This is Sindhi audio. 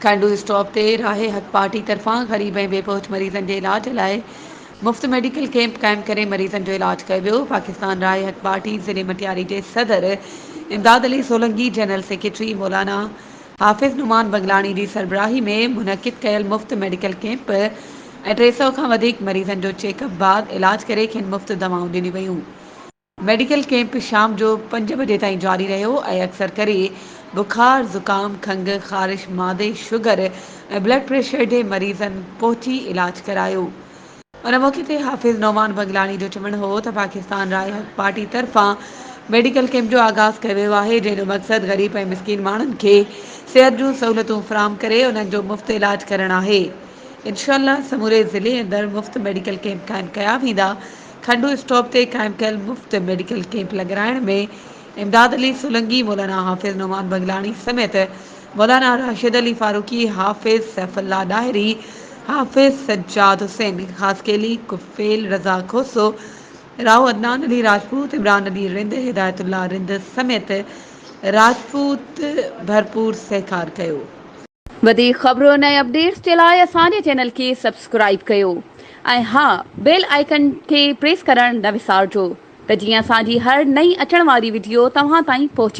کنڊو اسٽاپ تي راهي حق پارٽي طرفان غريب ۽ بي پهچ مريضن جي علاج لاء مفت ميڊيڪل ڪئمپ قائم ڪري مريضن جو علاج ڪيو ويو. پاڪستان راهي حق پارٽي ضلعي مٽياري جي صدر امداد علي سولنگي، جنرل سيڪريٽري مولانا حافظ نعمان بنگلاڻي جي سربراهي ۾ منعقد ڪيل مفت ميڊيڪل ڪئمپ ۽ 300 کان وڌيڪ مريضن جو چيڪ اپ بعد علاج ڪري کين مفت دوائون ڏنيون ويون. ميڊيڪل ڪئمپ شام جو پنج بجي تائين جاري رهيو ۽ اڪثر ڪري بخار، زڪام، کنگهه، خارش، معدي، شگر ۽ بلڊ پريشر جي مريضن پهچي علاج ڪرايو. ان موقعي تي حافظ نعمان بنگلاڻي جو چوڻ هو ته پاڪستان راء حق پارٽي طرفان ميڊيڪل ڪئمپ جو آغاز ڪيو ويو آهي جنهن جو مقصد غريب ۽ مسڪين ماڻهن کي صحت جون سهولتون فراهم ڪري انهن جو مفت علاج ڪرڻ آهي انشاء الله سموري ضلعي اندر مفت ميڊيڪل ڪئمپ قائم ڪيا ويندا. کنڊو اسٽاپ تي قائم ڪيل مفت ميڊيڪل ڪئمپ لڳرائڻ ۾ امداد علي سولنگي، مولانا حافظ نعمان بنگلاڻي سميت مولانا راشد علي فاروقي، حافظ سيف الله ڏاهري، حافظ سجاد حسين خاصخيلي، ڪفيل رضا کوسو، رائو عدنان علي راجپوت، عمران علي رند، هدايت الله رند سميت راجپوت ڀرپور سهڪار ڪيو. وڌيڪ خبرن ۽ اپڊيٽس جي لاء اسان جي چينل کي سبسڪرائيب ڪيو ۽ ها بيل آئيڪن کي پريس ڪرڻ نه وسارجو ته جيئن اسان جي هر نئين اچڻ واري وڊيو توهان تائين پهچي.